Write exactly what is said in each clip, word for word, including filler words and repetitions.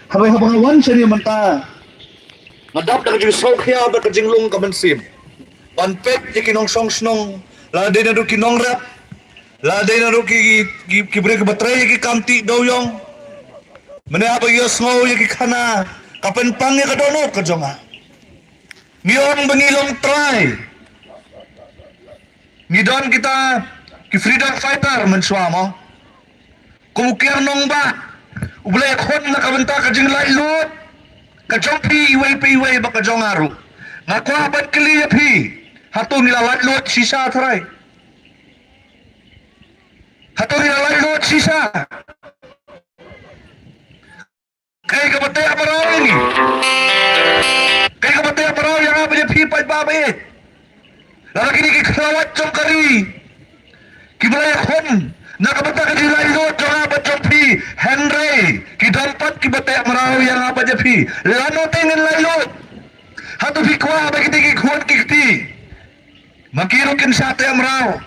Haba haba nga wan shane mynta, nga dap da ka jingsngewkhia bad ka jinglong ka mynsiem ban peit ïa ki nongshong shnong, la dei naduh ki nongrep, la dei naduh ki ki ki briew kiba trei ïa ki kam tih dewiong. Mynne haba ïohsngew ïa ki khana, ka pynpang ïa ka dohnud ka jong nga. Ngi ong ba ngi long trai. Ngi don kita ki freedom fighter mynshuwa mo. Kum u Kiar Nangbah, u ba la ïakhun na ka bynta ka jinglaitluid ka jong phi iwei pa iwei bad ka jong nga ruh. Nga kwah ban kylli ïa phi, hato ngi la laitluid shisha trai? Hato ngi la laitluid shisha? Kaei kaba teh mraw ïa ngi? Kaei kaba teh mraw ïa nga bad ïa phi paidbah ba ïeit? Lada kine ki khlawait jong ka ri kiba la ïakhun na ka bynta ka jinglaitluid jong nga bad jong phi, hynrei ki don pat kiba teh mraw ïa nga bad ïa phi, lano te ngin laitluid? Hato phi kwah ba kine ki khun ki kti ma ki ruh kin shah teh mraw?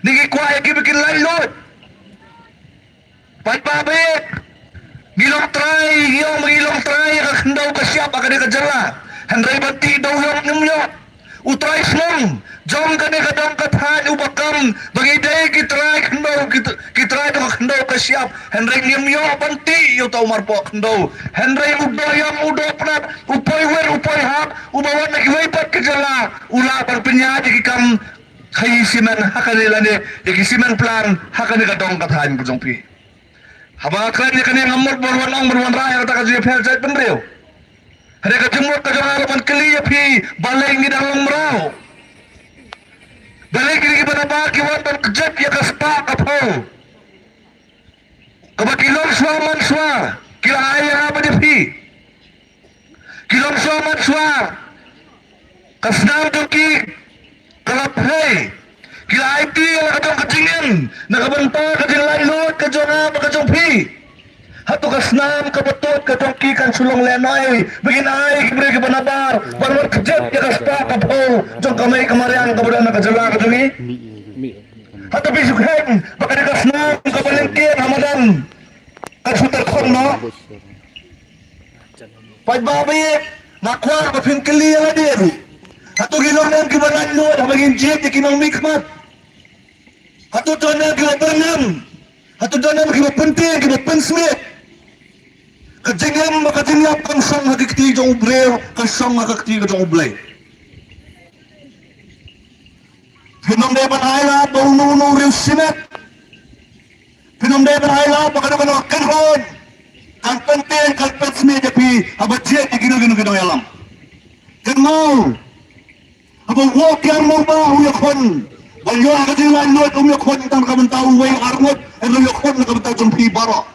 Ne ngi kwah ïa ki ba kin laitluid? Paidbah ba ïeit, ngi long trai, ngi ong ba ngi long trai ïa ka khyndew ka shyiap ha kane ka jylla. Hynrei ban tih dewiong ngim ïoh. U trai shnong jong kane ka dong ka thaiñ uba kam ba ngi dei ki trai khyndew, ki, ki trai jong ka khyndew ka shyiap. Hynrei ngim ïoh ban tih ïa uta u marpoh khyndew. Hynrei u doh ïam u doh pnat, u poi wir u poi hap, uba wan na kiwei pat ki jylla, u lah ban pynïaid ïa ki kam khaii cement ha kane lane ïa ki cement plant ha kane ka dong ka thaiñ ka jong phi. Haba nga kren ïa kane ngam mut ban wan ong ban wanrah ïa kata ka jingïapher jaitbynriew. Hynrei ka jingmut ka jong nga ka long ban kylli ïa phi, balei ngi dang long mraw? Balei kine kiba nabar ki wan ban kjit ïa ka spah ka phew kaba ki longshuwa manshuwa ki la ai ïa nga bad ïa phi? Ki longshuwa manshuwa, ka snam jong ki ka la pei. Ki la aiti ïa la ka jong ka jingim na ka bynta ka jinglaitluid ka jong nga bad ka jong phi. Hato ka snam kaba tud ka jong ki kan shu long lehnohei ba ngin ai ki briew kiba nabar ban wan kjit ïa ka spah ka phew jong ka mei ka mariang kaba don ha ka jylla ka jong ngi? Hato phi shu kheiñ ba kane ka snam kaba lyngkhuh ha madan kan shu tyrkhong noh? Paidbah ba ïeit, nga kwah ba phin kylli ïa lade ruh. Hato ngi long nen kiba laitluid haba ngin jied ïa ki nongmihkhmat? Hato don nen kiba byrngem? Hato don nen kiba pyntieng, kiba pynsmiej? Ka jingim bad ka jingïap kam shong ha ki kti jong u briew, ka shong ha ka kti ka jong U Blei. Phin ym dei ban ai lad ba uno uno u riew shimet. Phin ym dei ban ai lad ba kano kano ka kynhun kan pyntieng kan pynsmiej ïa phi haba jied ïa kino kino ki nongïalam. Kynmaw, haba u Kiar Nangbah u ïakhun ban ïoh ka jinglaitluid, um ïakhun tang na ka bynta uwei u arngut, hynrei u ïakhun na ka bynta jong phi baroh.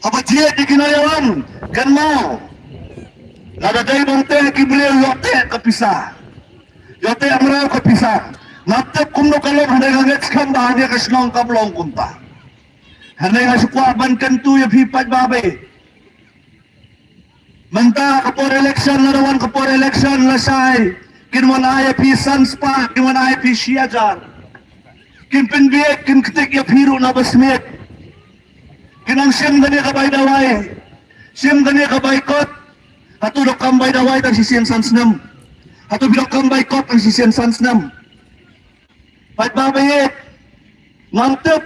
Haba jied ïa ki nongïalam, kynmaw, lada dei ban teh ki briew ïoh teh ka pisa, ïoh teh mraw ka pisa. Ngam tip kumno ka long, hynrei nga ngeit skhem ba hangne ka shnong kam long kumta. Hynrei nga shu kwah ban kyntu ïa phi paidbah ba ïeit. Mynta ka por election, lada wan ka por election lashai, kin wan ai ïa phi san spah, kin wan ai ïa phi shi hajar. Kin pynbieit, kin ktik ïa phi ruh na ba smiej. Kin ong shim kane ka bai dawai, shim kane ka bai kot. Hato dohkam bai dawai tang shisien san snem? Hato phi dohkam bai kot tang shisien san snem? Paidbah ba ïeit, ngam tip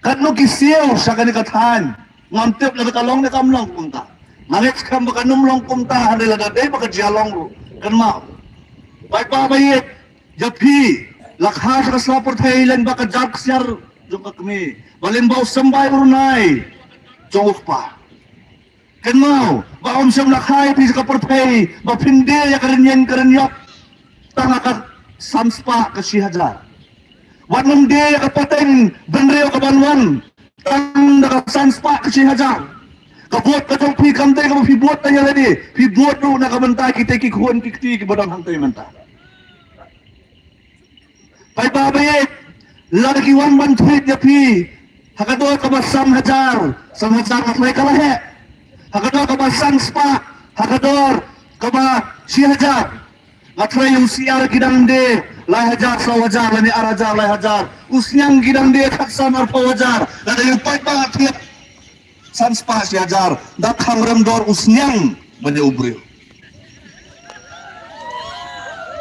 katno ki siew sha kane ka thaiñ. Ngam tip lada ka long ne kam long kumta. Nga ngeit skhem ba kan ym long kumta, hynrei lada dei ba ka jia long ruh, kynmaw, paidbah ba ïeit, ïa phi, la kha sha ka sla pyrthei lyngba ka jait ksiar jong ka kmie, ba lyngba u symbai u rnai jong u kpa. Kynmaw ba ym shym la kha ïa phi sha ka pyrthei ba phin die ïa ka rynïeng ka rynïap tang ha ka san spah ka shi hajar. Wat nym die ïa ka pateng bynriew ka ban wan tang da ka san spah ka shi hajar. Ka vote ka jong phi kam dei kaba phi vote tang ïa lade, phi vote ruh na ka bynta kita ki khun ki kti kiba don hangtei mynta. Paidbah ba ïeit, lada ki wan ban thied ïa phi ha ka dor kaba san hajar, san hajar nga tharai ka la heh. Ha ka dor kaba san spah, ha ka dor kaba shi hajar, nga tharai ïa u syiar ki dang die lai hajar saw hajar lane ar hajar lai hajar. U sniang ki dang die khatsan arphew hajar. Lada ïa u paidbah thied san spah shi hajar, da khang rem dor u sniang ban ïa u briew.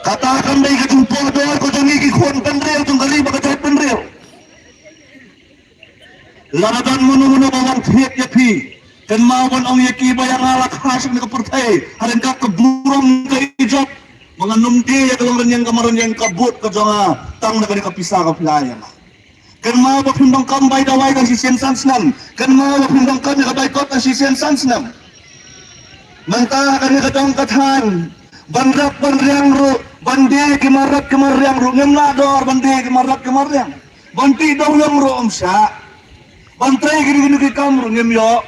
Kata kan dei ka jingpoh dor ka jong ngi ki khun bynriew, jong ka ri bad ka jaitbynriew. Lada don mano mano ba wan thied ïa phi, kynmaw ban ong ïa ki ba ïa nga la kha sha kane ka pyrthei hadien ka burom ka ijot, ba ngan ym die ïa ka long rynïeng ka mar rynïeng ka bud ka jong nga tang da kane ka pisa ka phi la ai ïa nga. Kynmaw ba phim donkam bai dawai tang shisien san snem. Kynmaw ba phim donkam ïa ka bai kot tang shisien san snem. Mynta kane ka dong ka thaiñ, ban rep ban riang ruh, ban die ki mar rep ki mar riang ruh, ngim lah dor ban die ki mar rep ki mar riang. Ban tih dong ïong ruh ym shah. Ban trei kine kine ki kam ruh ngim ïoh.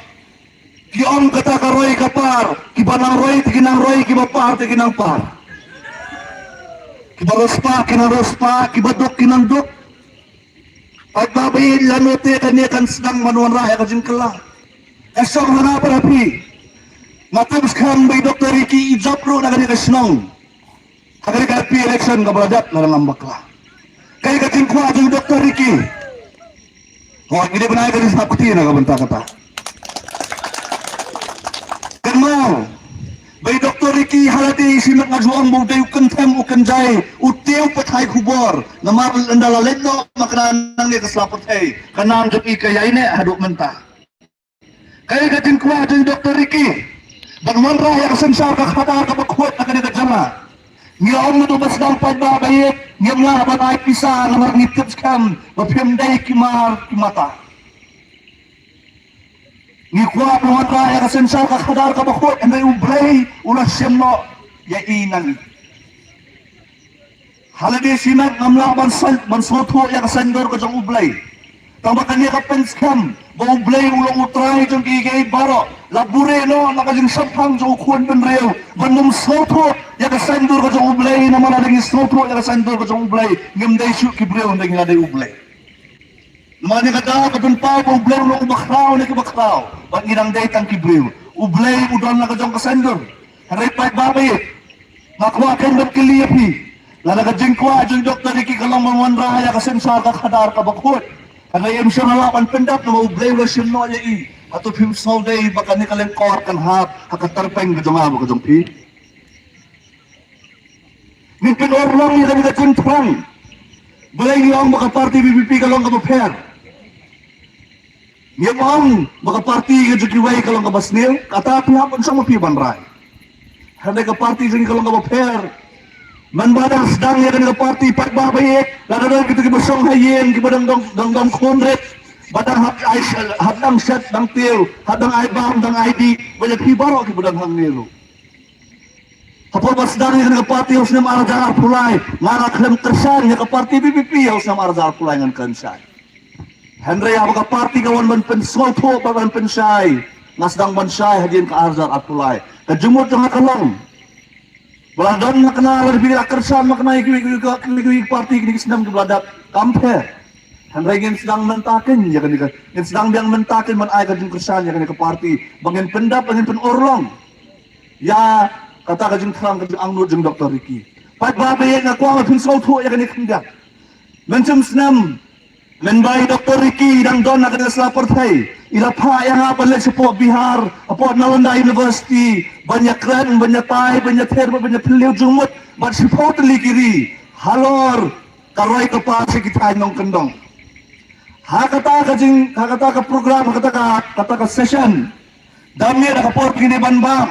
Ki ong kata ka roi ka par, kiba nang roi te ki nang roi, kiba par te ki nang par. Kiba riewspah ki nang riewspah, kiba duk ki nang duk. Paidbah ba ïeit, lano te kane kan sdang ban wanrah ïa ka jingkylla. Ka shong hana para phi. Nga tip skhem ba i Doctor Ricky i jop ruh na kane ka shnong. Ha kane ka M P election kaba la dep na Rangbah Bakla. Kaei ka jingkwah jong Doctor Ricky? Hooid, ngi dei ban ai ka jingsngap kti na ka bynta kata. Kynmaw ba i Doctor Ricky ha lade i shimet nga ju ong ba u dei u kynthem u kynjai u tiew pathai khubor. Namar ynda la leit noh ma ka nang ne ka sla pyrthei, ka nang jong i ka ïai neh haduh mynta. Kaei ka jingkwah jong i Doctor Ricky? Ban wanrah ïa ka synshar ka khadar kaba khuid na kane ka jylla. Ngi ong naduh ba sdang paidbah ba ïeit, ngim lah ban ai pisa namar ngi tip skhem ba phim dei ki mar ki mata. Ngi kwah ban wanrah ïa ka synshar ka khadar kaba khuid, hynrei U Blei u la shim noh ïa i na ngi. Ha lade shimet ngam lah ban saiñ, ban sngewthuh ïa ka saiñdur ka jong U Blei. Tangba kane ka pynskhem ba U Blei u long U Trai jong kiei kiei baroh. La buhrieh noh na ka jingshemphang jong u khun bynriew ban ym sngewthuh ïa ka saiñdur ka jong U Blei, namar lada ngi sngewthuh ïa ka saiñdur ka jong U Blei, ngim dei shuh ki briew, ngim dei, ngi la dei U Blei. Namar kane ka daw ka pynpaw ba U Blei u long uba khraw na kiba khraw bad ngi dang dei tang ki briew. U Blei u don la ka jong ka saiñdur. Hynrei paidbah ba ïeit, nga kwah kein ban kylli ïa phi. Lada ka jingkwah jong i Doctor Ricky ka long ban wanrah ïa ka synshar ka khadar kaba khuid, hynrei im shym la lah ban pyndep namar U Blei u la shim noh ïa i, hato phim sngewdei ba kane ka lyngkor kan hap ha ka tyrpeng ka jong nga bad ka jong phi? Ngin pynurlong ïa kane ka jingthrang. Balei ngi ong ba ka party V P P ka long kaba pher? Ngim ong ba ka party ka jong kiwei ka long kaba sniew, kata phi hap ban shong ma phi ban rai. Hynrei ka party jong ngi ka long kaba pher. Mynba dang sdang ïa kane ka party, paidbah ba ïeit, lada don kito kiba shong ha ïing, kiba dang dang dang dang khun rit, ba dang hap ai, hap dang shet dang tiew, hap dang ai bam dang ai dih, ba ïa phi baroh kiba dang hangne ruh. Hapoh ba sdang ïa kane ka party ha u snem ar hajar arphew lai, nga la khlem kyrshan ïa ka party V P P ha u snem ar hajar arphew lai, ngan khlem shai. Hynrei haba ka party ka wan ban pynsngewthuh bad ban pynshai, nga sdang ban shai hadien ka ar hajar arphew lai. Ka jingmut jong nga ka long, ba la don ma kane, lada phi la kyrshan ma kane ïa kiwei kiwei ki party kine ki snem kiba la dep, kam pher. Hynrei ngin sdang mynta kein ïa kane ka, ngin sdang biang mynta kein ban ai ka jingkyrshan ïa kane ka party, ba ngin pyndep, ba ngin pynurlong ïa kata ka jingthrang, ka jingangnud jong Doctor Ricky. Paidbah ba ïeit, nga kwah ba phin sngewthuh ïa kane khyndiat. Mynshem snem, mynba i Doctor Ricky i dang don ha kane ka sla pyrthei, i la phah ïa nga ban leit shapoh Bihar, hapoh Nalanda University, ban ïakren, ban ïatai, ban ïather, ban ïaphylliew jingmut bad shiphew tylli ki ri halor ka roi ka par sha ki thaiñ nongkyndong. Ha kata ka jing, ha kata ka program, ha kata ka, kata ka session, da miet ha ka por ba ngi dei ban bam,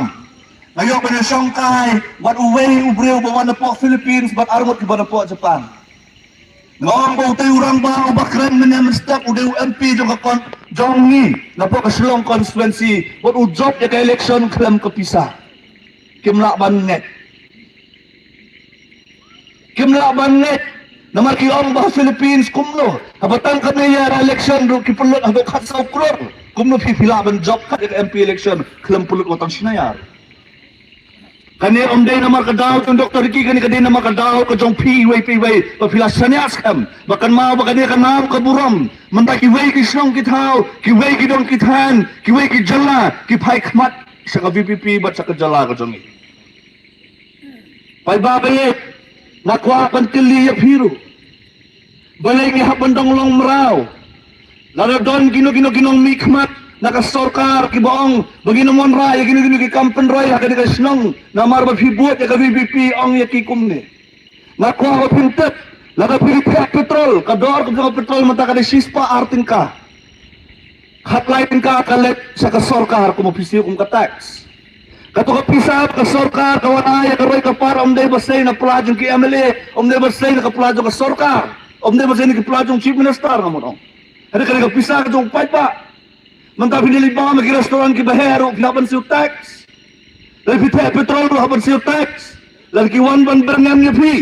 nga ïoh ban ïashongkai bad uwei u briew ba wan napoh Philippines bad arngut kiba napoh Japan. Nga ong ba utei u rangbah uba kren mynne mynstep u dei u M P jong ka kon jong ngi napoh ka Shillong constituency, bad u jop ïa ka election khlem ka pisa. Kim lah ban ngeit. Kim lah ban ngeit. Namar ki ong ba ha Philippines kumno, haba tang kane ïa election ruh ki pynlut haduh khatsaw klur. Kumno phi, phi lah ban jop kat ïa ka M P election khlem pynlut wat tang shi hajar? Kane ym dei namar ka daw jong Doctor Ricky, kane ka dei namar ka daw ka jong phi iwei pa iwei, ba phi la shaniah skhem. Ba kynmaw ba kane ka nam ka burom, mynta kiwei ki shnong ki thaw, kiwei ki dong ki thaiñ, kiwei ki jylla ki phai khmat sha ka V P P bad sha ka jylla ka jong ngi. Paidbah ba ïeit, nga kwah ban kylli ïa phi ruh. Balei ngi hap ban dang long mraw? Lada don kino kino ki nongmihkhmat, na ka sorkar kiba ong ba ngin ym wanrah ïa kino kino ki kam pynroi ha kane ka shnong namar ba phi bud ïa ka VPP, ong ïa ki kumne. Nga kwah ba phin tip, lada phi thiah petrol, ka dor ka jong ka petrol mynta ka dei shispah ar tyngka. Khatlai tyngka ka leit sha ka sorkar kum phi siew kum ka tax. Kato ka pisa ka sorkar ka wan ai ïa ka roi ka par, ym dei ba sei na pla jong ki MLA, ym dei ba sei na ka pla jong ka sorkar, ym dei ba sei na ki pla jong Chief Minister, nga mut ong. Hynrei ka dei ka pisa ka jong u paidbah. Mynta phi dei li bam ha ki restaurant kiba heh ruh phi hap ban siew tax. Lada phi thiah petrol ruh hap ban siew tax. Lada ki wan ban byrngem ïa phi,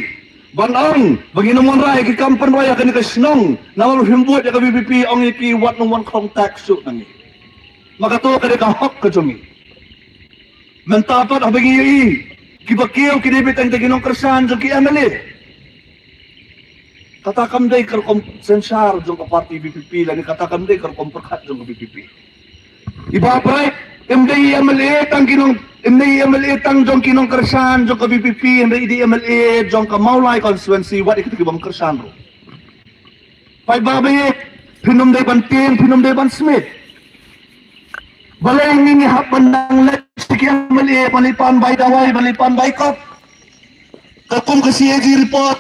ban ong ba ngin ym wanrah ïa ki kam pynroi ha kane ka shnong namar ba phim bud ïa ka VPP, ong ïa ki wat nym wan khong tax shuh na ngi. Ma kato ka dei ka hok ka jong ngi. Mynta pat haba ngi ïohi kiba kiew ki dei beit tang ki nongkyrshan jong ki MLA. Kata kam dei ka rukom synshar jong ka party VPP lane kata kam dei ka rukom pyrkhat jong ka VPP. I Bah Bright, ym dei i MLA tang ki nong, ym dei i MLA tang jong ki nongkyrshan jong ka VPP, ym dei i, dei i MLA jong ka Mawlai constituency, wat ïa kita ki bym kyrshan ruh. Paidbah ba ïeit, phin ym dei ban tieng, phin ym dei ban smit. Balei ngi ngi hap ban nang leit sha ki MLA ban leit pan bai dawai, ban leit pan bai kot? Katkum ka CAG report,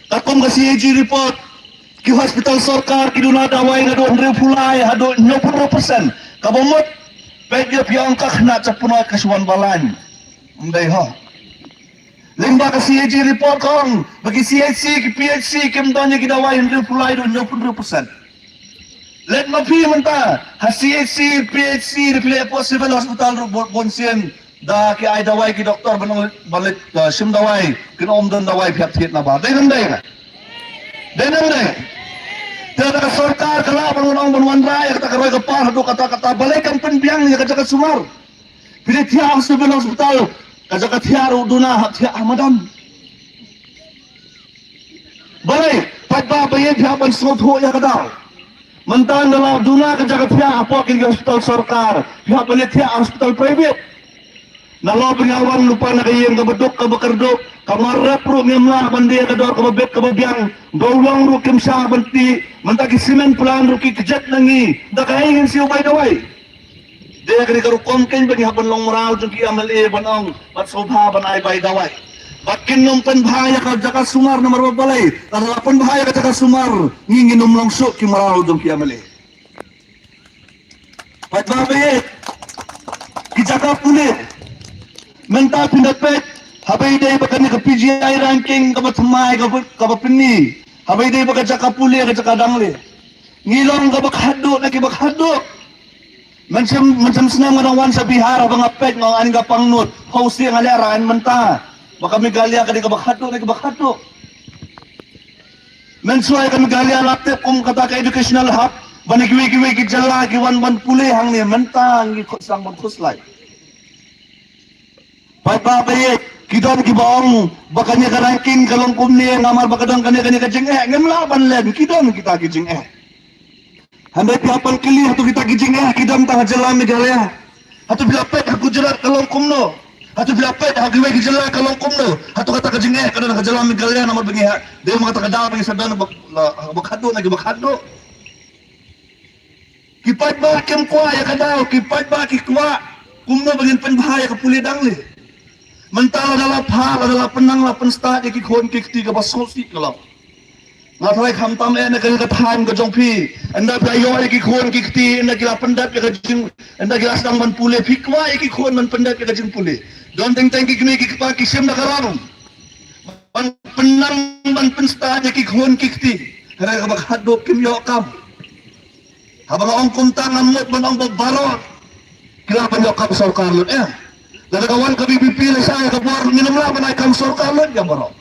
katkum ka CAG report, ki hospital sorkar ki duna dawai naduh hynriewphew lai haduh hynñiewphew hynriew percent. Kaba mut, peit ïa phi ong ka khynnah ka pynnoh ka shu wan balang. Ym dei ho. Lyngba ka CAG report ka ong ba ki CHC, ki PHC kim don ïa ki dawai hynriewphew lai haduh hynñiewphew hynriew percent. Leit ma phi mynta ha CHC, PHC, da phi leit hapoh Civil Hospital ruh bun, bun sien da ki ai dawai ki doktor ban ong, ban leit, uh, shim dawai, kin ym don dawai, phi hap thied na bar. Dei ne ym dei? Dei ne ym dei? Te da ka sorkar ka lah ban wan ong ban wanrah ïa kata ka roi ka par haduh katta katta, balei kam pynbiang ïa ka jaka sumar? Phi leit thiah ha Civil Hospital, ka jaka thiah ruh duna, hap thiah ha madan. Balei, paidbah ba ïeit, phi hap ban sngewthuh ïa ka daw. Mynta nalor duna ka jaka thiah hapoh kine ki hospital sorkar, phi hap ban leit thiah ha hospital private. Nalor ba nga wan lypa na ka ïing kaba duk kaba kyrduh, ka mar rep ruh ngim lah ban die ka dor kaba bit kaba biang, dewïong ruh kim shah ban tih, mynta ki cement plant ruh ki kjat na ngi, da kaei ngin siew bai dawai? Dei kane ka rukom kein ba ngi hap ban long mraw jong ki MLA ban ong, bad sngewbha ban ai bai dawai. Bad kin ym pynbha ïa ka jaka sumar namar ba balei? Lada la pynbha ïa ka jaka sumar, ngi ngin ym long shuh ki mraw jong ki MLA. Paidbah ba ïeit, ki jaka pule. Mynta phin da peit, haba ïadei bad kane ka PGI ranking kaba thymmai kaba, kaba pyni. Haba ïadei bad ka jaka pule ka jaka dang le. Ngi long kaba khatduh na kiba khatduh. Mynshem, mynshem snem nga dang wan sha Bihar, haba nga peit nga ong ani ka pangnud, hooid shisha nga lehrain mynta ba ka Meghalaya ka dei kaba khatduh na kiba khatduh. Mynshuwa ka Meghalaya la tip kum kata ka educational hub, ba na kiwei kiwei ki jylla ki wan ban pule hangne, mynta ngi khuslai ban khuslai. Paidbah ba ïeit, ki don kiba ong ba kane ka ranking ka long kumne namar ba ka don kane kane ka jingeh, ngim lah ban len, ki don kita ki jingeh. Hynrei phi hap ban kylli, hato kita ki jingeh ki don tang ha jylla Meghalaya? Hato phi la peit ha Gujarat ka long kumno? Hato phi la peit ha kiwei ki jylla ka long kumno? Hato kata ka jingeh ka don ha jylla Meghalaya namar ba ngi ha, dei ma kata ka daw ba ngi sa don ba, la, ba khatduh na kiba khatduh. Ki paidbah kim kwah ïa ka daw, ki paidbah ki kwah kumno ba ngin pynbha ïa ka pule dang le. Mynta lada la phah, lada la pynnang, la pynstad ïa ki khun ki kti, kaba sngewsih ka long. Nga tharai khamtam eh na kane ka thaiñ ka jong phi, ynda phi la ïoh ïa ki khun ki kti, ynda ki la pyndep ïa ka jing, ynda ki la sdang ban pule, phi kwah ïa ki khun ban pyndep ïa ka jingpule. Don teng teng ki kmie ki kpa ki shim da ka rong ban pynnang, ban pynstad ïa ki khun ki kti, hynrei kaba khatduh kim ïoh kam. Haba nga ong kumta ngam mut ban ong ba baroh ki lah ban ïoh kam sorkar lut, eh. Lada ka wan ka VPP lashai ka bor, ngin ym lah ban ai kam sorkar lut ïa baroh.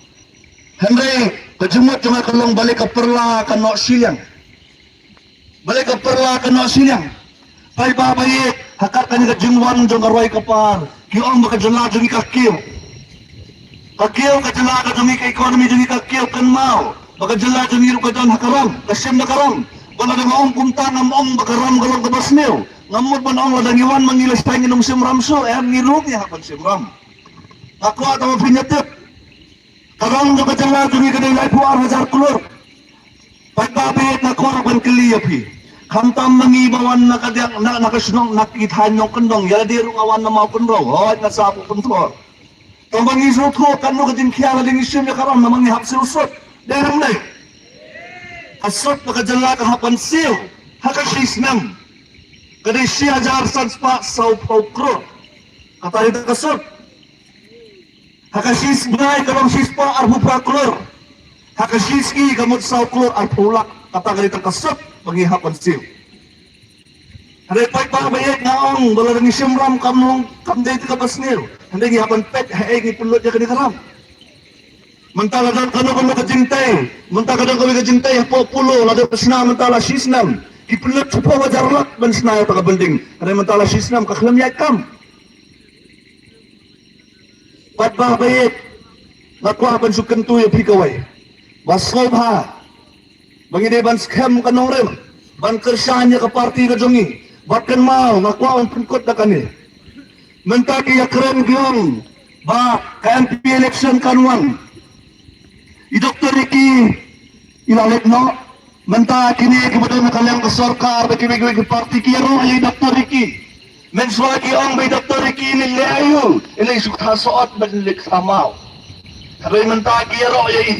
Hynrei ka jingmut jong nga ka long, balei ka pyrla ka noh shiliang? Balei ka pyrla ka noh shiliang? Paidbah ba ïeit, ha kane ka jingwan jong ka roi ka par, ki ong ba ka jylla jong ngi ka kiew. Ka kiew ka jylla ka jong ngi, ka economy jong ngi ka kiew, kynmaw ba ka jylla jong ngi ruh ka don ha ka ram, ka shim da ka ram. Ba lada nga ong kumta ngam ong ba ka ram ka long kaba sniew. Ngam mut ban ong lada ngi wan ma ngi lashai ngin ym shim ram shuh, em, ngi ruh ngi hap ban shim ram. Nga kwah tang ba phin ïa tip. Ka ram jong ka jylla jong ngi ka dei laiphew ar hajar klur. Paidbah ba ïeit, nga kwah ban kylli ïa phi. Khamtam ma ngi ba wan na ka diang, na, na ka shnong, na ki thaiñ nongkyndong, ïa lade ruh nga wan na Mawkynrew, hooid nga sah hapoh Pynthor. Tang ba ngi sngewthuh katno ka jingkhia lade ngi shim ïa ka ram namar ngi hap siew sut. Dei ne em dei? Ka sut na ka jylla ka hap ban siew ha ka shi snem. Ka dei shi hajar san spah saw phew klur. Kata dei ka sut. Ha ka shi sngi ka long shi spah arphew phra klur. Ha ka shi sngi ka mut saw klur arphew lak. Kata ka dei tang ka sut ba ngi hap ban siew. Hynrei paidbah ba ïeit, nga ong ba lada ngi shim ram kam long, kam dei te kaba sniew. Hynrei ngi hap ban peit haei ngi pynlut ïa kane ka ram. Mynta la don kano kano ka jingtei, mynta ka don kawei ka jingtei hapoh Apollo, la don shna mynta la shi snem. Ki pynlut shiphew hajar lak ban shna ïa kata ka building. Hynrei mynta la shi snem ka khlem ïaid kam. Paidbah ba ïeit, nga kwah ban shu kyntu ïa phi kawei. Ba sngewbha ba ngi dei ban skhem ka nongrim, ban kyrshan ïa ka party ka jong ngi. Bad kynmaw, nga kwah ban pynkut da kane. Mynta ki ïakren ki ong ba ka M P election kan wan. I Doktor Ricky i la leit noh. Mynta kine kiba don ha ka liang ka sorkar bad kiwei kiwei ki party ki ïaroh ïa i Doktor Ricky. Mynshuwa ki ong ba i Doktor Ricky i leit leh aïu, i leit shu kha sohot bad i leit kha maw. Hynrei mynta ki ïaroh ïa i.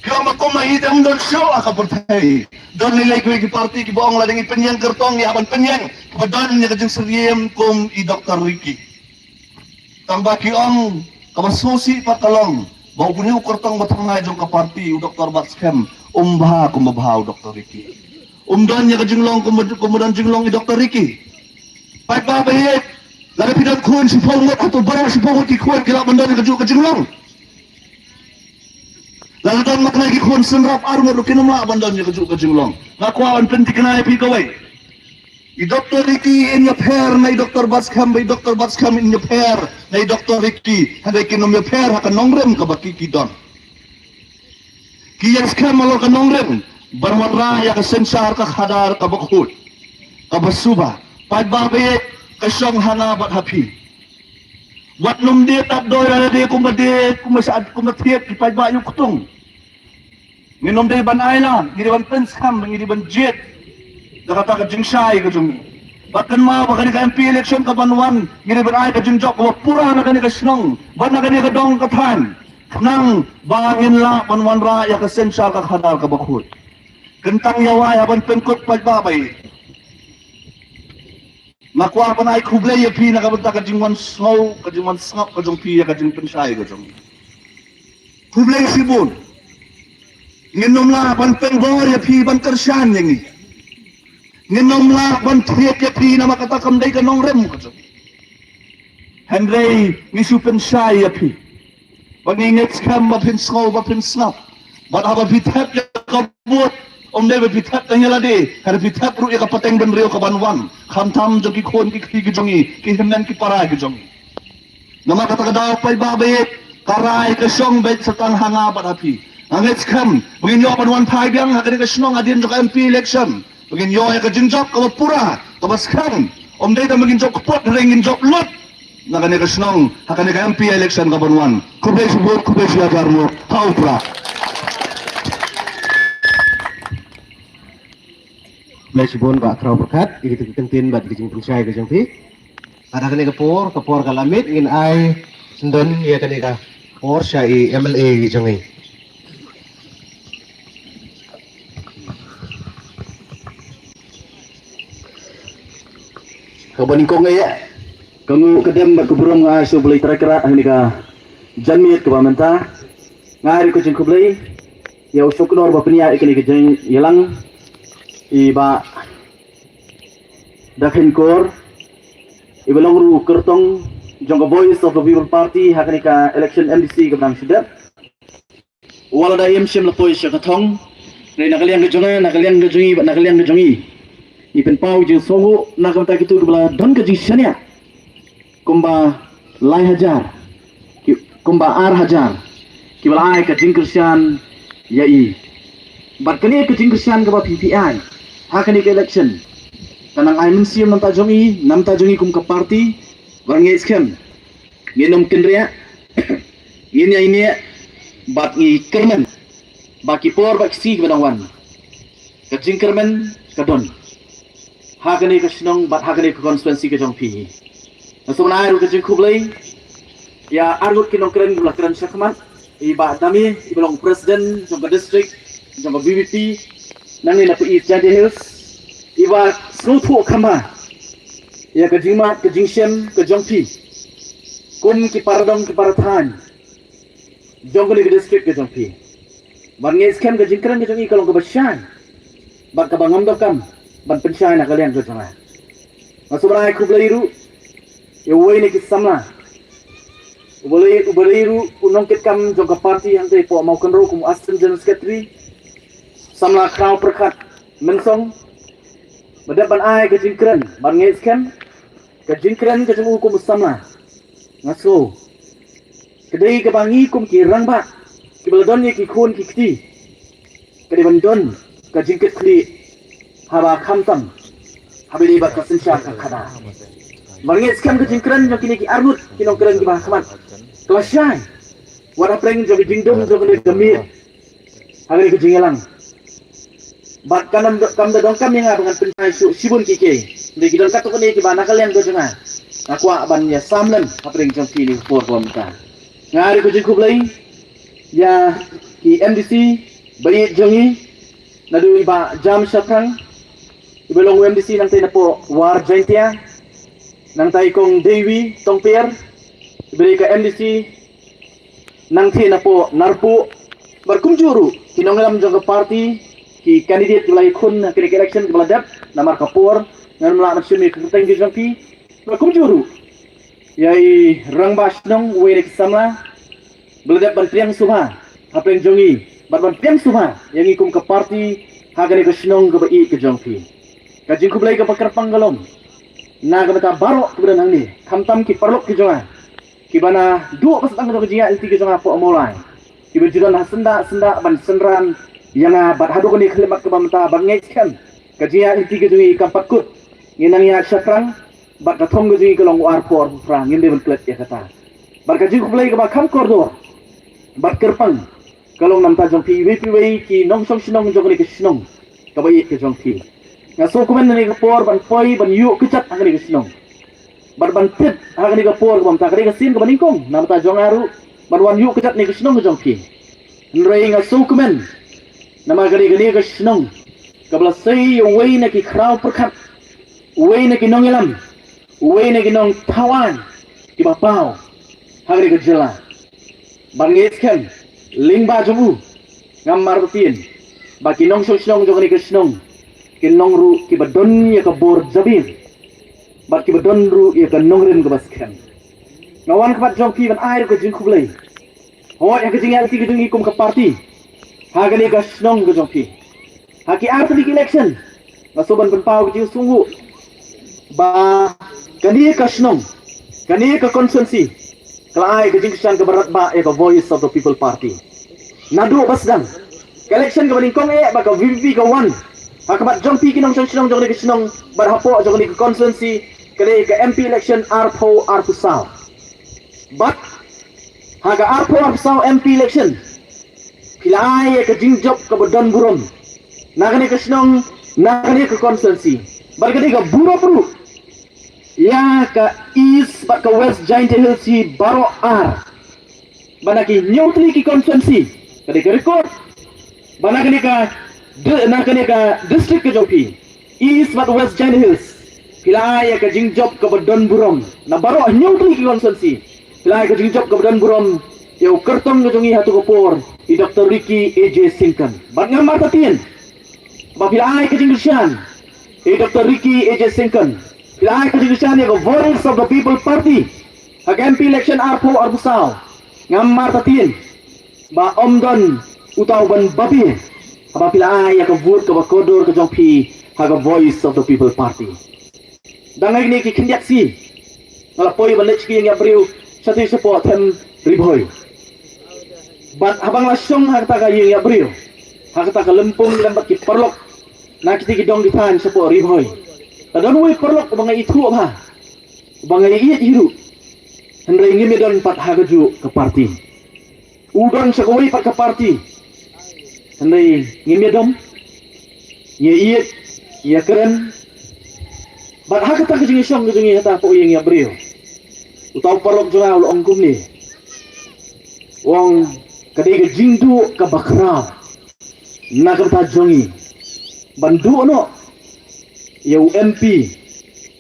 Ki ong ba kum ma i te ym don shuh ha ka pyrthei. Don lei lei kiwei ki party kiba ong lada ngi pynïeng kyrtong ngi hap ban pynïeng kiba don ïa ka jingsyriem kum i Doktor Ricky. Tang ba ki ong kaba sngewsih pat ka long ba une u kyrtong ba thymmai jong ka party, u Doktor Batskhem, um bha kumba bha u Doktor Ricky. Um don ïa ka jinglong kumba, kumba don jinglong i Doktor Ricky. Paidbah ba ïeit, lada phi don khun shiphew ngut, hato baroh shiphew ngut ki khun ki lah ban don ïa kajuh ka jinglong? Lada don ma kane ki khun shynrap ar ngut ruh kin ym lah ban don ïa kajuh ka jinglong. Nga kwah ban pynthikna ïa phi kawei. I Doktor Ricky in ïapher na i Doktor Batskhem, ba i Doktor Batskhem in ïapher na i Doktor Ricky. Hynrei kin ym ïapher ha ka nongrim kaba ki, ki don. Ki ïaskhem halor ka nongrim ban wanrah ïa ka synshar ka khadar kaba khuid, kaba suba. Paidbah ba ïeit, ka shong ha nga bad ha phi. Wat nym dei tad doi lada dei kumba dei, kumba shad, kumba thied ki paidbah ïa u ktung. Ngin nym dei ban ailad, ngi dei ban pynskhem, ngi dei ban jied da kata ka jingshai ka jong ngi. Bad kynmaw ba kane ka M P election kaban wan, ngi dei ban ai ka jingjop kaba pura na kane ka shnong bad na kane ka dong ka thaiñ, khnang ba ngin lah ban wanrah ïa ka synshar ka khadar kaba khuid. Kyntang ïa wai ha ban pynkut paidbah ba ïeit. Nga kwah ban ai khublei ïa phi na ka bynta ka jingwan sngew, ka jingwan sngap ka jong phi ïa ka jingpynshai ka jong ngi. Khublei shibun. Ngin nym lah ban pynbor ïa phi, ban kyrshan ïa ngi. Ngin nym lah ban thied ïa phi namar kata kam dei ka nongrim ka jong ngi. Hynrei ngi shu pynshai ïa phi. Ba ngi ngeit skhem ba phin sngew ba phin sngap. Bad haba phi thep ïa ka vote, ym dei ba phi thep tang ïa lade, hynrei phi thep ruh ïa ka pateng bynriew kaban wan. Khamtam jong ki khun ki kti ki jong ngi, ki hynmen ki para ki jong ngi. Namar kata ka daw paidbah ba ïeit, ka rai ka shong beit sa tang ha nga bad ha phi. Nga ngeit skhem ba ngin ïoh ban wan phai biang ha kane ka shnong hadien jong ka M P election. Ba ngin ïoh ïa ka jingjop kaba pura, kaba skhem. Ym dei tang ba ngin jop kput, hynrei ngin jop lut na kane ka shnong ha kane ka M P election kaban wan. Khublei shibun, khublei shihajar nguh. Khublei. Khublei shibun Bah Khraw Pyrkhat ïa kito ki kyntien bad ki jingpynshai ka jong phi. Bad ha kane ka por, ka por ka la miet, ngin ai sngewdon ïa kane ka por sha i M L A jong ngi. Kaba nyngkong ïa ka nguh ka dem bad ka burom nga ai sha U Blei Trai Kynrad ha kane ka janmiet kaba mynta. Nga ai ruh ka jingkhublei ïa u Suknor ba pynïaid ïa kane ka jingïalang, i Bah Dakhin Kor, iba long ruh u kyrtong jong ka Voice of the People Party ha kane ka election M D C kaba dang shu dep. Wat la da im shym la poi sha ka thong. Hynrei na ka liang ka jong nga, na ka liang ka jong i, bad na ka liang ka jong i, i pynpaw jingsngewnguh na ka bynta kito kiba la don ka jingshaniah. Kumba lai hajar, ki, kumba ar hajar kiba la ai ka jingkyrshan ïa i. Bad kane ka jingkyrshan kaba phi phi ai ha kane ka election, ka nang ai mynsiem na bynta jong i, na bynta jong i kum ka party, bad nga ngeit skhem ngin ym kynriah, ngin ïaineh bad ngi kyrmen ba ki por bad ki sngi kiba dang wan, ka jingkyrmen ka don. ha kane ka shnong bad ha kane ka constituency ka jong phi. Nga sngewbha ai ruh ka jingkhublei ïa arngut ki nongkren kiba la kren shakhmat, i Bah Dami, iba long president jong ka district jong ka V P P nangne na East Jaintia Hills, iba sngewthuh kham bha ïa ka jingmad ka jingshem ka jong phi kum ki paradong ki parathaiñ jong kane ka district ka jong phi. Bad nga ngeit skhem ka jingkren ka jong i ka long kaba shai bad kaba ngam donkam ban pynshai na ka liang ka jong nga. Nga sngewbha ai khublei ruh ïa uwei na ki samla, uba dei, uba dei ruh u nongkitkam jong ka party hangtei hapoh Mawkynrew kum u Assistant General Secretary, samla Khraw Pyrkhat Mynsong, ba dep ban ai ka jingkren. Bad nga ngeit skhem ka jingkren ka jong u kum u samla, nga sngew ka dei kaba ngi kum ki rangbah kiba la don ïa ki khun ki kti, ka dei ban don ka jingkitkhlieh haba khamtam haba ïadei bad ka synshar ka khadar. Bad nga ngeit skhem ka jingkren jong kine ki arngut ki nongkren kiba ha khmat ka la shai wat hapdeng jong ka jingdum jong kane ka miet ha kane ka jingïalang. Bad kam da, kam da donkam ïa nga ba ngan pynshai shuh shibun ki kiei. Hynrei ki don katto katne kiba na ka liang ka jong nga, nga kwah ban ïasam lem hapdeng jong phi ha kane ka por ba mynta. Nga ai ruh ka jingkhublei ïa ki M D C ba ïeit jong ngi, naduh i Bah Jam Shaphrang, iba long u M D C nangtei napoh War Jaintia, nangta i Kong Dewi Tongper, iba dei ka M D C nangtei napoh Narpuh, bad kumjuh ruh ki nongïalam jong ka party, ki candidate kiba la ïakhun ha kane ka election kaba la dep, namar ka por ngan ym lah ban shim ïa ka kyrteng ka jong phi. Bad kumjuh ruh ïa i rangbah shnong, uwei na ki samla ba la dep ban pdiang sngewbha hapdeng jong ngi bad ban pdiang sngewbha ïa ngi kum ka party ha kane ka shnong kaba ïeit ka jong phi. Ka jingkhublei kaba kyrpang ka long na ka bynta baroh kiba don hangne, khamtam ki paralok ki jong nga kiba naduh ba sdang jong ka jingïaid lynti ka jong nga hapoh Mawlai, kiba ju don ha syndah syndah ban synran ïa nga bad haduh kane ka khyllipmat kaba mynta. Bad nga ngeit skhem ka jingïaid lynti ka jong ngi kam pat kut, ngi nang ïaid shaphrang, bad ka thong ka jong ngi ka long u arphew arphew phra, ngim dei ban klet ïa kata. Bad ka jingkhublei kaba kham kordor bad kyrpang ka long na bynta jong phi iwei pa iwei ki nongshong shnong jong kane ka shnong kaba ïeit ka jong phi. Nga sngewkmen ha kane ka por ban poi ban ïuh kjat ha kane ka shnong bad ban thied ha kane ka por kaba mynta, ka dei ka sien kaba nyngkong na bynta jong nga ruh ban wan ïuh kjat ha kane ka shnong ka jong phi. Hynrei nga sngewkmen namar ka dei kane ka shnong kaba la sei ïa uwei na ki khraw pyrkhat, uwei na ki nongïalam, uwei na ki nongthaw aiñ kiba paw ha kane ka jylla. Bad nga ngeit skhem lyngba jong u, ngam martatien ba ki nongshong shnong jong kane ka shnong kin long ruh kiba don ïa ka bor jabieng bad kiba don ruh ïa ka nongrim kaba skhem. Nga wan khmat jong phi ban ai ruh ka jingkhublei hooid ha ka jingïaid lynti ka jong ngi kum ka party ha kane ka shnong ka jong phi. Ha ki artylli ki election nga sngewbha ban pynpaw ka jingsngewbha ba kane ka shnong, kane ka constituency ka la ai ka jingkyrshan kaba radbah ïa ka Voice of the People Party. Naduh ba sdang ka election kaba nyngkong eh ba ka V P P ka wan ha khmat jong phi ki nongshong shnong jong kane ka shnong bad hapoh jong kane ka constituency, ka dei ka M P election arphew arphew saw. Bad ha ka arphew arphew saw M P election phi la ai ïa ka jingjop kaba don burom na kane ka shnong, na kane ka constituency. Bad ka dei ka burom ruh ïa ka East bad ka West Jaintia Hills hi baroh ar. Ba na ki hynñiew tylli ki constituency, ka dei ka record ba na kane ka di-, na kane ka district ka jong phi, East bad West Jaintia Hills, phi la ai ïa ka jingjop kaba don burom na baroh hynñiew tylli ki constituency. Phi la ai ka jingjop kaba don burom ïa u kyrtong ka jong ngi ha tu ka por, i Doctor Ricky A J Syngkon. Bad ngam martatien ba phi la ai ka jingkyrshan ïa i Doctor Ricky A J Syngkon, phi la ai ka jingkyrshan ïa ka Voice of the People Party ha ka M P election arphew arphew saw. Ngam martatien ba ym don uta uban babe haba phi la ai ïa ka vote kaba kordor ka jong phi ha ka Voice of the People Party. Dang ha kine ki khyndiat sngi nga la poi ban leit sha ka ïing ïap briew shatei shapoh them Ri Bhoi. Bad haba nga la shong ha kata ka ïing ïap briew, ha kata ka lympung lem bad ki paralok na kitei ki dong ki thaiñ shapoh Ri Bhoi, la don uwei u paralok uba nga ithuh bha, uba nga ïeit hi ruh, hynrei ngim ïadon pat ha kajuh ka party. U don sha kawei pat ka party, hynrei ngim ïadon, ngi ïeit, ngi ïakren, Bad ha kata ka jingïashong ka jong ngi hata hapoh ïing ïa briew, uta u paralok jong nga u la ong kumne, u ong ka dei ka jingduh kaba khraw na ka bynta jong ngi ban duh noh ïa u M P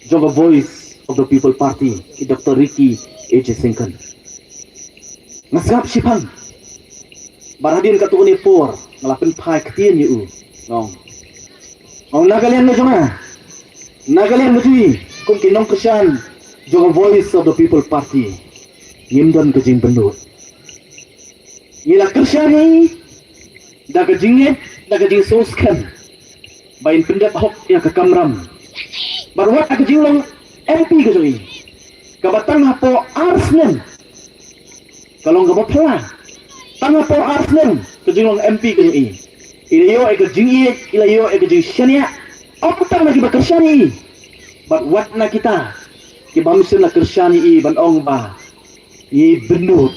jong ka Voice of the People Party, i Doctor Ricky A J Syngkon. Nga sngap shiphang. Bad hadien katto katne por nga la pynphai ktien ïa u. Nga ong, nga ong na ka liang ka jong nga, na ka liang ka jong ngi kum ki nongkyrshan jong ka Voice of the People Party, ngim don ka jingbynnud. Ngi la kyrshan ïa i da ka jingngeit, da ka jingsngewskhem ba in pyndep hok ïa ka kamram. Bad wat ha ka jinglong M P ka jong i, kaba tang hapoh ar snem ka long kaba phylla. Tang hapoh ar snem ka jinglong M P ka jong i, i la ïoh ïa ka jingïeit, i la ïoh ïa ka jingshaniah, ym tang na kiba kyrshan ïa i, bad wat na kita kiba ym shym la kyrshan ïa i ban ong ba ngi bynnud.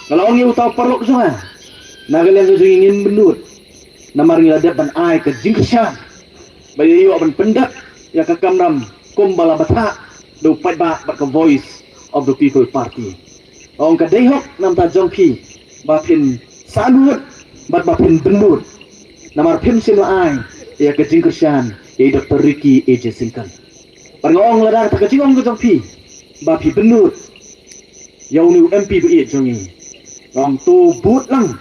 Nga la ong ïa uta u paralok jong nga, na ka liang ka jong ngi ngim bynnud, namar ngi la dep ban ai ka jingkyrshan ba ïa ïoh ban pyndep ïa ka kamram kumba la bthah da u paidbah bad ka Voice of the People Party. Nga ong ka dei hok na ka bynta jong phi ba phin sahnud bad ba phin bynnud, namar phim shym la ai ïa ka jingkyrshan ïa i Doctor Ricky A J Syngkon. Bad nga ong lada kata ka jingong ka jong phi ba phi bynnud ïa une u M P ba ïeit jong ngi, nga ong to bud lang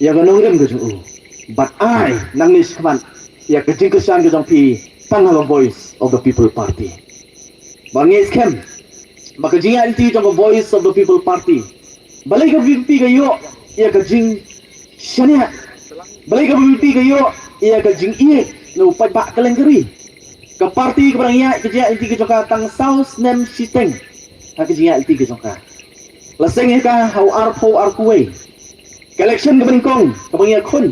ïa ka nongrim ka jong u, bad ai nangne shakhmat ïa ka jingkyrshan ka jong phi tang ha ka Voice of the People Party. Ba ngi skhem ba ka jingïaid lynti jong ka Voice of the People Party, balei ka V P P ka ïoh ïa ka jingshaniah, balei ka V P P ka ïoh ïa ka jingïeit na u paidbah kylleng ka ri. Ka party kaba dang ïaid ka jingïaid lynti ka jong ka tang saw snem shiteng ha ka jingïaid lynti ka jong ka. La seng ïa ka ha u arphew arphew wei. Ka election kaba nyngkong kaba ngi ïakhun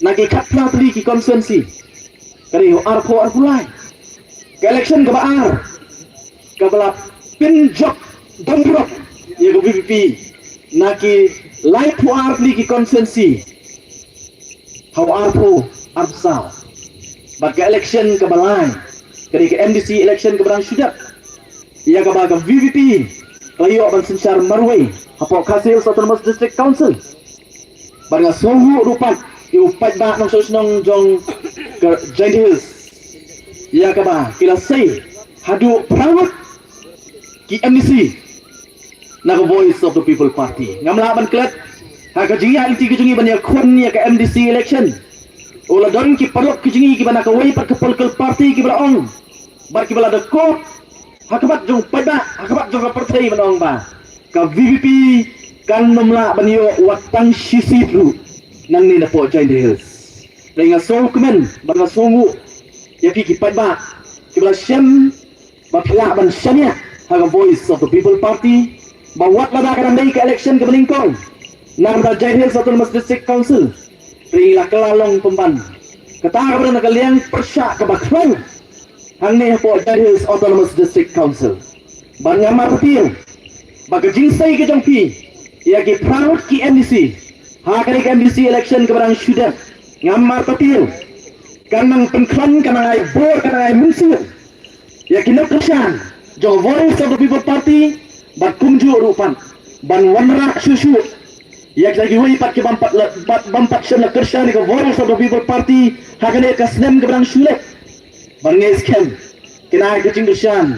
na ki khatphra tylli ki constituency ka dei ha u arphew arphew lai. Ka election kaba ar kaba la pynjop dongdrop ïa ka V P P na ki laiphew ar tylli ki constituency ha u arphew arphew saw. Bad ka election kaba lai ka dei ka M D C election kaba dang shu dep, ïa kaba ka V P P ka la ïoh ban synshar marwei hapoh Khasi Hills Autonomous District Council. Bad nga sngewnguh ruh pat ïa u paidbah nongshong shnong jong ka Jaintia Hills, ïa kaba ki la sei haduh phra ngut ki M D C na ka Voice of the People Party. Ngam lah ban klet ha ka jingïaid lynti ka jong ngi ban ïakhun ïa ka M D C election, u la don ki paralok ki jong ngi kiba na kawei pat ka political party kiba la ong bad kiba la da kop ha khmat jong u paidbah, ha khmat jong ka pyrthei ban ong ba ka V P P kan nym lah ban ïoh wat tang shi seat ruh nangne napoh Jaintia Hills. Te nga sngewkmen bad nga sngewnguh ïa phi ki paidbah kiba la shem ba phi lah ban shaniah ha ka Voice of the People Party, ba wat lada ka dang dei ka election kaba nyngkong na ka bynta Jaintia Hills Autonomous District Council, te ngi la kylla long pynban. Kata kaba dang na ka liang pyrshah kaba khlaiñ hangne hapoh Jaintia Hills Autonomous District Council. Bad ngam artatien ba ka jingsei ka jong phi ïa ki phra ngut ki M D C ha kane ka M D C election kaba dang shu dep, ngam artatien kan nang pynkhlaiñ, kan nang ai bor, kan nang ai mynsiem ïa ki nongkyrshan jong Voice of the People Party, bad kumjuh ruh pat ban wanrah shuh shuh ïa kita kiwei pat ki bym pat la, bad bym pat shym la kyrshan ïa ka Voice of the People Party ha kane ka snem kaba dang shu leit. Bad ngi skhem kin ai ka jingkyrshan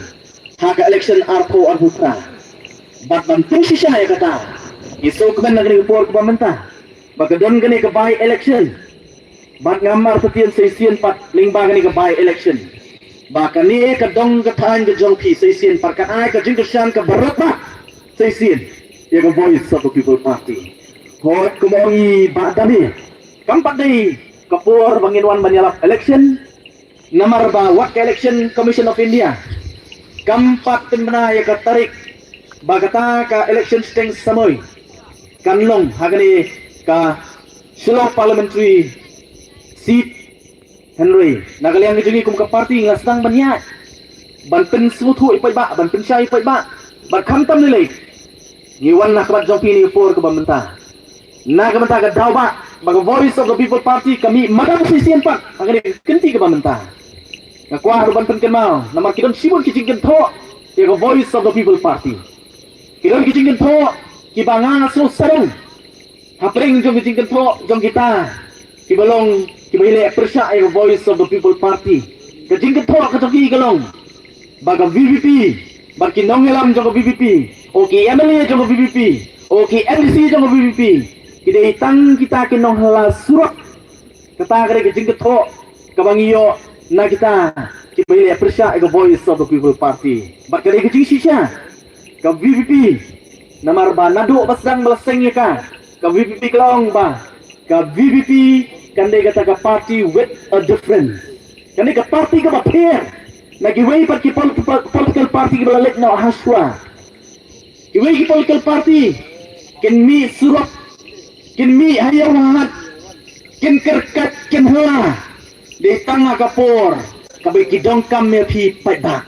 ha ka election arphew arphew phra. Bad ban pynshisha ïa kata, ngi sngewkmen na kane ka por kaba mynta ba ka don kane ka by election. Bad ngam artatien sa shisien pat lyngba kane ka by election ba kane ka dong ka thaiñ ka jong phi sa shisien pat kan ai ka jingkyrshan kaba radbah sa shisien ïa ka Voice of the People Party. Hooid, kumba ong i Bah Dame, kam pat dei ka por ba ngin wan ban ïalap election, namar ba wat ka Election Commission of India kam pat pynbna ïa ka tarik ba kata ka election shiteng samoi kan long ha kane ka Shillong Parliamentary Seat. Hynrei na ka liang ka jong ngi kum ka party ngi la sdang ban ïaid ban pynsngewthuh ïa u paidbah, ban pynshai ïa u paidbah, bad khamtam lei lei ngi wan na ka bynta jong phi ha kane ka por kaba mynta. Na ka bynta ka daw ba, ba ka Voice of the People Party ka mih madam sa shisien pat ha kane ka kynti kaba mynta. Nga kwah ruh ban pynkynmaw namar ki don shibun ki jingkynthoh ïa ka Voice of the People Party. Ki don ki jingkynthoh kiba nga nga sngewsarong hapdeng jong ki jingkynthoh jong kita kiba long kiba ïaleh pyrshah ïa ka Voice of the People Party. Ka jingkynthoh ka jong ki ka long ba ka VPP, ba ki nongïalam jong ka VPP, o ki MLA jong ka VPP, o ki MDC jong ka VPP, ki dei tang kita ki nonghala surok. Kata ka dei ka jingkynthoh kaba ngi ïoh na kita kiba ïaleh pyrshah ïa ka Voice of the People Party. Bad ka dei ka jingshisha ka VPP, namar ba naduh ba sdang ba la seng ïa ka, ka VPP ka long ba ka VPP kan dei kata ka party with a difference. Kan dei ka party kaba pher na kiwei pat ki pol-, pol-, political party kiba la leit noh hashwa. Kiwei ki political party kin mih surok, kin mih ha ïew ha hat, kin kyrkat, kin hla. Dei tang ha ka por kaba ki donkam ïa phi paidbah.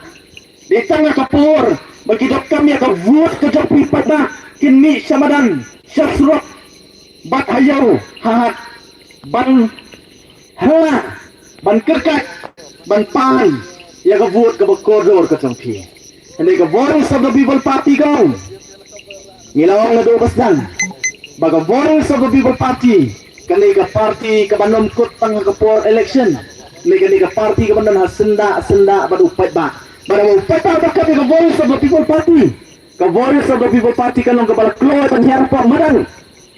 Dei tang ha ka por ba ki donkam ïa ka vote ka jong phi paidbah, kin mih sha madan, sha surok, bad ha ïew ha hat, ban hla, ban kyrkat, ban pan ïa ka vote kaba kordor ka jong phi. Hynrei ka Voice of the People Party ka ong, ngi la ong naduh ba sdang ba ka Voice of the People Party kan dei ka party kaba ym kut tang ha ka por election. Hynrei kan dei ka party kaba don ha syndah syndah bad u paidbah. Bad haba u paidbah ba kat ïa ka Voice of the People Party, ka Voice of the People Party kan long kaba la kloi ban hiar hapoh madan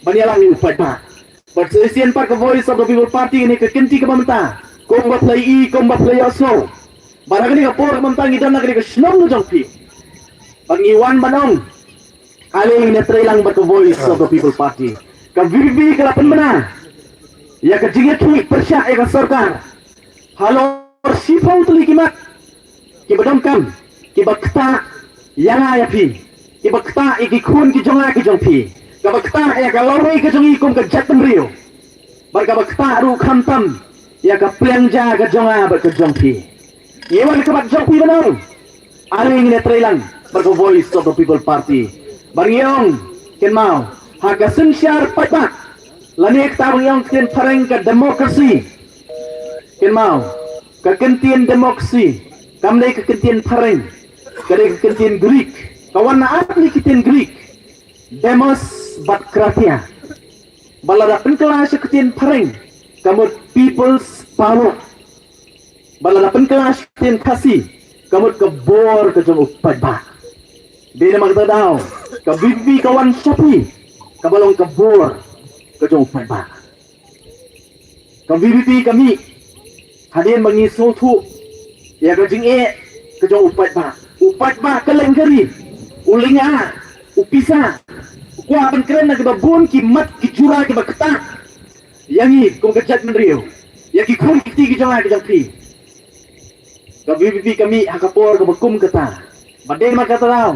ban ïalam ïa u paidbah. Bad sa shisien pat ka Voice of the People Party kane ka kynti kaba mynta, kumba phi la i, kumba phi la ïohsngew, bad ha kane ka por kaba mynta ngi don ha kane ka shnong ka jong phi. Bad ngi wan ban ong, ale ngin ïatreilang bad ka Voice of the People Party. Ka VPP ka la pynbna ïa ka jingïakhih pyrshah ïa ka sorkar halor shiphew tylli ki mat kiba donkam, kiba ktah ïa nga ïa phi, kiba ktah ïa ki khun ki jong nga ki jong phi, kiba ktah ïa ka lawei ka jong ngi kum ka jaitbynriew, bad kiba ktah ruh khamtam ïa ka pliang ja ka jong nga bad ka jong phi. Ngi wan ka mat jong phi ban ong, ale ngin ïatreilang bad ka Voice of the People Party. Bad ngi ong, kynmaw, ha ka synshar paidbah, lane kata ba ngi ong ktien phareng ka democracy. Kynmaw, ka kyntien democracy kam dei ka kyntien phareng, ka dei ka kyntien Greek. Ka wan na ar tylli ki ktien Greek, demos bad kratia. Bad lada pynkylla sha ka ktien phareng ka mut people's power. Bad lada pynkylla sha ka ktien Khasi ka mut ka bor ka jong u paidbah. Dei namar kata daw ka VPP ka wan sha phi kaba long ka bor ka jong u paidbah. Ka VPP ka mih hadien ba ngi sngewthuh ïa ka jingeh ka jong u paidbah. U paidbah ka leng ka ri, u lynga, u pisa, u kwah ban kren na kiba bun ki mat ki jura kiba ktah ïa ngi kum ka jaitbynriew, ïa ki khun ki kti ki jong nga ki jong phi. Ka VPP ka mih ha ka por kaba kum kata. Bad dei namar kata daw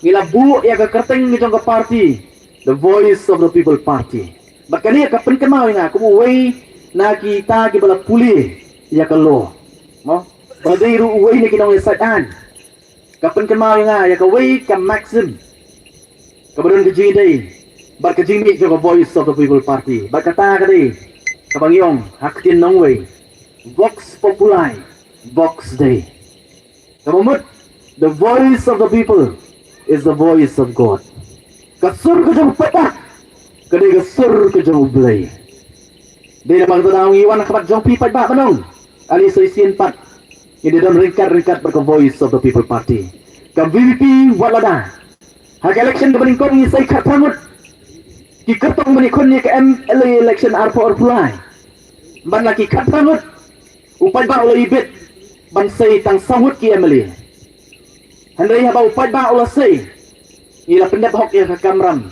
ngi la buh ïa ka kyrteng jong ka party, The Voice of the People Party. Bad kane ka pynkynmaw ïa nga kum uwei na kita kiba la pule ïa ka law. Mo? Ba dei ruh uwei na ki nongïasaid aiñ. Ka pynkynmaw ïa nga ïa kawei ka maxim kaba don ka jingïadei bad ka jingmih jong ka Voice of the People Party. Bad kata ka dei kaba ngi ong ha ka ktien nongwei, Vox Populi, Vox Dei. Kaba mut, the voice of the people is the voice of God. Ka sur ka jong u paidbah ka dei ka sur ka jong U Blei. Dei namar kata daw ngi wan ha khmat jong phi paidbah ban ong, ale sa shisien pat ngin ïa don ryngkat ryngkat bad ka Voice of the People Party. Ka VPP wat lada ha ka election kaba nyngkong ngi sei khatphra ngut ki kyrtong ban ïakhun ïa ka MLA election arphew arphew lai. Ban la ki khatphra ngut u paidbah u la ibit ban sei tang saw ngut ki MLA. Hynrei haba u paidbah u la sei, ngi la pyndep hok ïa ka kamram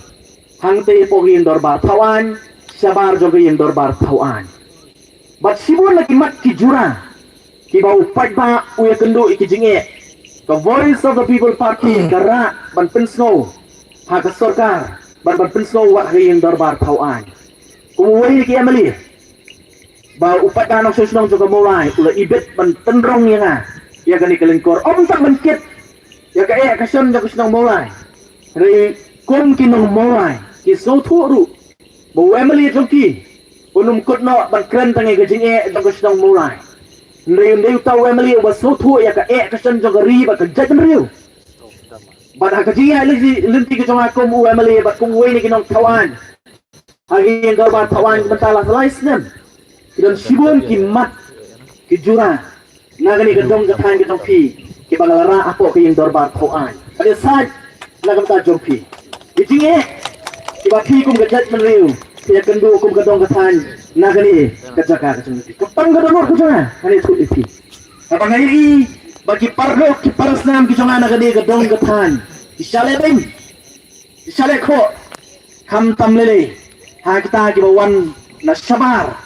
hangtei hapoh ka ïing dorbar thawaiñ, shabar jong ka ïing dorbar thawaiñ. Bad shibun la ki mat ki jura kiba u paidbah u ïakynduh ïa ki jingeh, ka Voice of the People Party ka rah ban pynsngew ha ka sorkar bad ban pynsngew wat ha ka ïing dorbar thawaiñ. Kum uwei na ki MLA ba u paidbah nongshong shnong jong ka Mawlai u la ibit ban tynrong ïa nga ïa kane ka lyngkor, ym tang ban kit ïa ka eh ka shon jong ka shnong Mawlai, hynrei kum ki nong Mawlai ki sngewthuh ruh ba u MLA jong ki un ym kut noh ban kren tang ïa ka jingeh jong ka shnong Mawlai. Hynrei ym dei uta u MLA uba sngewthuh ïa ka eh ka shon jong ka ri bad ka jaitbynriew. Bad ha ka jingïaid lynti ka jong nga kum u MLA bad kum uwei na ki nongthaw aiñ ha ka ïing dorbar thaw aiñ mynta la sa lai snem, ki don shibun ki mat ki jura na kane ka dong ka thaiñ ka jong phi kiba nga la rah hapoh ka ïing dorbar thaw aiñ. Ka dei sait na ka bynta jong phi. Ki jingeh kiba phi kum ka jaitbynriew phi ïakynduh kum ka dong ka thaiñ na kane ka jaka ka jong phi. Ka pang ka dohnud ka jong nga kane thuh ïa phi. Haba nga ïohi ba ki paralok ki parasnam ki jong nga na kane ka dong ka thaiñ ki sha leh beiñ, ki sha leh khoh, khamtam lei lei ha kita kiba wan na shabar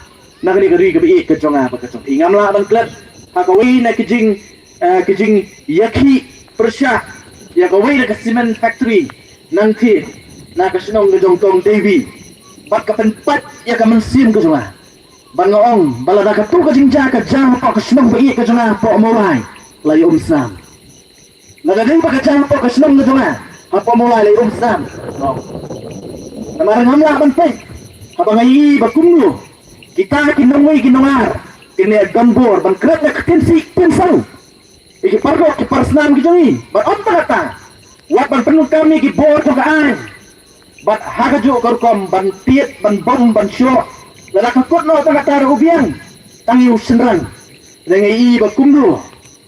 na kane ka ri kaba ïeit ka jong nga bad ka jong phi. Ngam lah ban klet ha kawei na ki jing, eh, ki jingïakhih pyrshah ïa kawei na ka cement factory nangthie na ka shnong ka jong Kong Devi bad ka pynpait ïa ka mynsiem ka jong nga. Bad nga ong ba lada katu ka jingjia ka jia hapoh ka shnong ba ïeit ka jong nga hapoh Mawlai, la ïa um snam. Lada dei ba ka jia hapoh ka shnong ka jong nga hapoh Mawlai, la ïa um snam. Namar ngam lah ban peit haba nga ïohi ba kumno kita ki nongwei ki nongar kin ïa don bor ban kren da ka ktien sih ktien saw ïa ki paralok ki parasnam ki jong ngi. Bad ym tang katta, wat ban pyndonkam ïa ki bor jong ka aiñ. Bad ha kajuh ka rukom ban tied, ban bom, ban shoh. Lada ka kut noh tang katta ruh u biang, tang ïa u shynrang. Lada nga ïohi ba kumno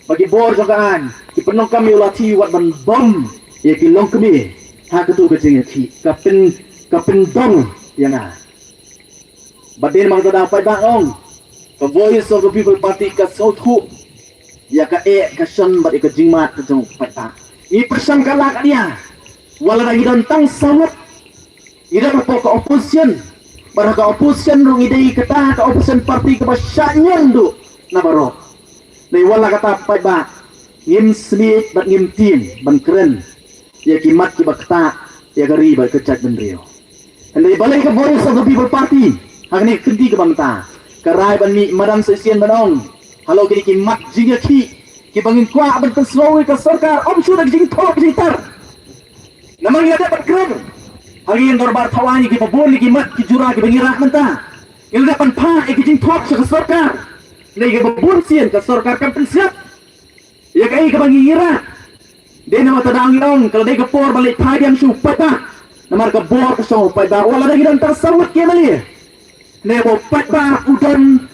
ba ki bor jong ka aiñ ki pyndonkam ïa u lathi wat ban bom ïa ki longkmie, ha katu ka jingïakhih ka pyn, ka pyndong ïa nga. Bad dei namar kata da paidbah ong, ka Voice of the People Party ka sngewthuh ïa ka eh ka shon bad ïa ka jingmad ka jong u paidbah. Ngi pyrshang ka la ka dia, wat lada ngi don tang saw ngut, ngi don hapoh ka opposition, bad ha ka opposition ruh ngi dei kata ka opposition party kaba shah ñion duh na baroh. Dei wat la kata paidbah, ngim smiej bad ngim tieng ban kren ïa ki mat kiba ktah ïa ka ri bad ka jaitbynriew. Hynrei balei ka Voice of the People Party ha kane ka kynti kaba mynta ka rai ban mih madan sa shisien ban ong halor kine ki mat jingïakhih kiba ngin kwah ban pynsngew ïa ka sorkar, ym shuh da ka jingthok ka jingtar. Namar ngi la dep ban kren ha ka ïing dorbar thaw aiñ ïa kiba bun ïa ki mat ki jura kiba ngi rah mynta. Ngi la dep ban phah ïa ka jingthok sha ka sorkar. Hynrei kiba bun sien ka sorkar kam pynslem ïa kaei kaba ngi rah. Dei namar kata da ngi ong ka la dei ka por ban leit phai biang sha u paidbah. Namar ka bor ka shong u paidbah. Wat la dei ngi don tang saw ngut ki MLA, ne ba u paidbah u don